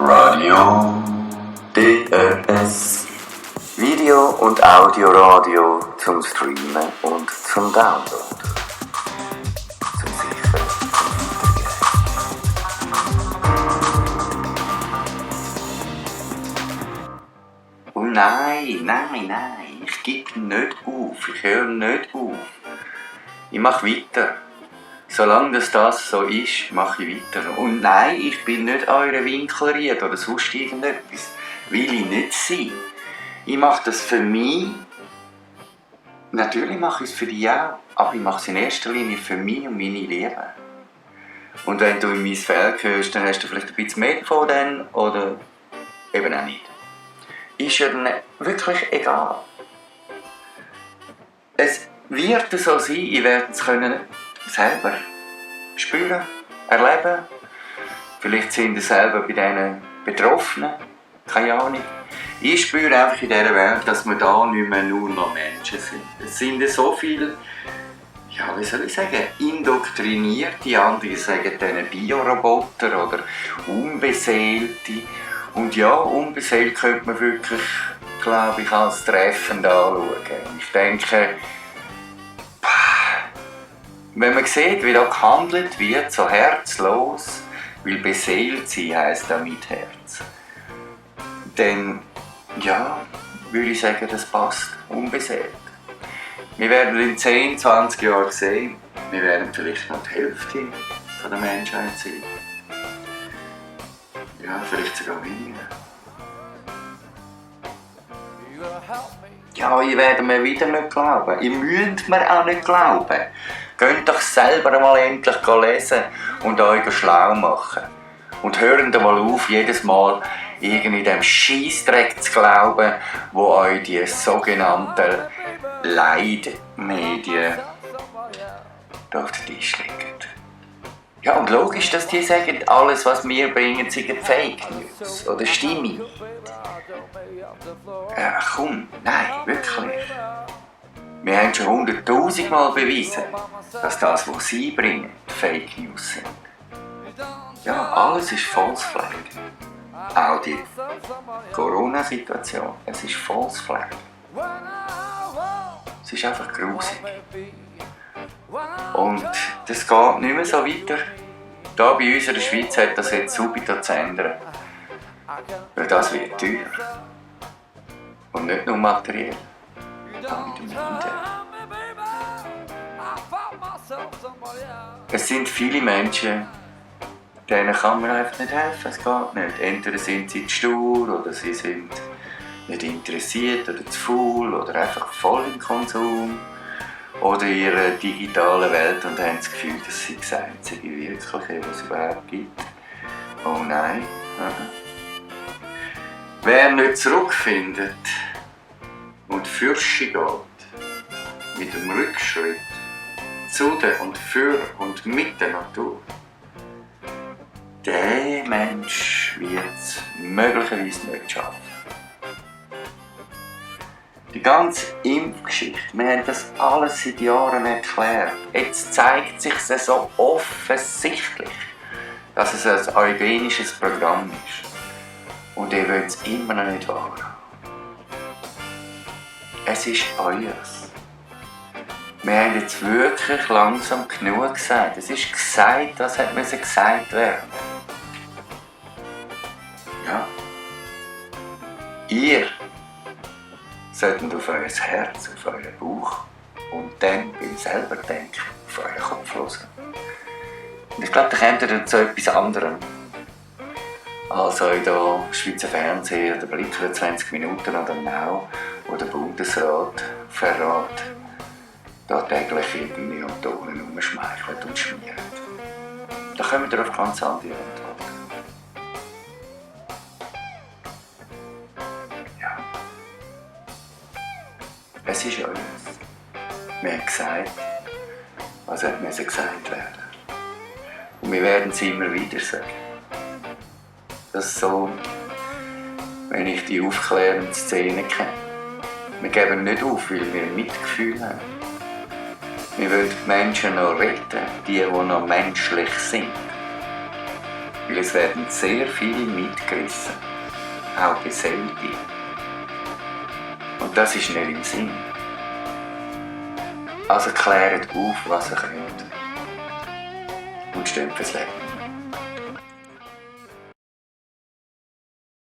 Radio DRS. Video- und Audioradio zum Streamen und zum Downloaden. Zum Sichern und nein, ich gebe nicht auf, ich höre nicht auf. Ich mache weiter. Solange das so ist, mache ich weiter. Und nein, ich bin nicht euer Winkelried oder sonst irgendetwas. Will ich nicht sein. Ich mache das für mich. Natürlich mache ich es für dich auch. Aber ich mache es in erster Linie für mich und meine Liebe. Und wenn du in mein Feld hörst, dann hast du vielleicht ein bisschen mehr von denen oder eben auch nicht. Ist ja dann wirklich egal. Es wird so sein, ich werde es können selber spüren, erleben. Vielleicht sind wir selber bei diesen Betroffenen, keine Ahnung. Ich spüre einfach in dieser Welt, dass wir da nicht mehr nur noch Menschen sind. Es sind so viele, ja, wie soll ich sagen, indoktrinierte, andere sagen denen Bioroboter oder Unbeseelte. Und ja, unbeseelt könnte man wirklich, glaube ich, als treffend anschauen. Ich denke, wenn man sieht, wie da gehandelt wird, so herzlos, weil beseelt sein heisst auch mit Herz, dann, ja, würde ich sagen, das passt, unbeseelt. Wir werden in 10, 20 Jahren sehen, wir werden vielleicht noch die Hälfte von der Menschheit sein. Ja, vielleicht sogar weniger. Ja, ihr werdet mir wieder nicht glauben. Ihr müsst mir auch nicht glauben. Geht doch selber mal endlich lesen und euch schlau machen. Und hören mal auf, jedes Mal irgendwie dem Scheissdreck zu glauben, wo euch die sogenannten Leitmedien auf den Tisch legen. Ja, und logisch, dass die sagen, alles, was wir bringen, sind Fake News oder Stimme. Ja, komm, nein, wirklich. Wir haben schon 100'000 Mal bewiesen, dass das, was sie bringen, Fake News sind. Ja, alles ist False Flag. Auch die Corona-Situation, es ist False Flag. Es ist einfach grusig. Und das geht nicht mehr so weiter. Hier bei uns in der Schweiz hat das jetzt subito zu ändern. Weil das wird teuer. Und nicht nur materiell. Auch mit dem Minden. Es sind viele Menschen, denen kann man einfach nicht helfen. Es geht nicht. Entweder sind sie zu stur oder sie sind nicht interessiert oder zu faul oder einfach voll im Konsum. Oder in ihrer digitalen Welt und haben das Gefühl, das sei das einzige Wirkliche, was es überhaupt gibt. Oh nein. Wer nicht zurückfindet und Fürsche geht, mit dem Rückschritt zu der und für und mit der Natur, der Mensch wird es möglicherweise nicht schaffen. Die ganze Impfgeschichte, wir haben das alles seit Jahren erklärt. Jetzt zeigt sich es so offensichtlich, dass es ein eugenisches Programm ist. Und ihr wollt es immer noch nicht wahrhaben. Es ist euers. Wir haben jetzt wirklich langsam genug gesagt. Es ist gesagt, was hat gesagt werden. Ja. Ihr sollten auf euer Herz, auf euren Bauch und dann beim selber denken, auf euren Kopf hören. Und ich glaube, da kommt ihr zu etwas anderem. Als euch da Schweizer Fernsehen oder Blick für 20 Minuten oder Now, wo der Bundesrat verrät, da täglich irgendwie um die Ohren herumschmeichelt und schmiert. Da kommt ihr auf ganz andere Antworten. Ja. Es ist alles. Wir haben gesagt, was hat gesagt werden. Und wir werden es immer wieder sagen. Das ist so, wenn ich die aufklärende Szene kenne. Wir geben nicht auf, weil wir ein Mitgefühl haben. Wir wollen die Menschen noch retten, die noch menschlich sind. Weil es werden sehr viele mitgerissen, auch Beseelte. Und das ist nicht im Sinn. Also klärt auf, was ihr könnt. Und steht fürs Leben.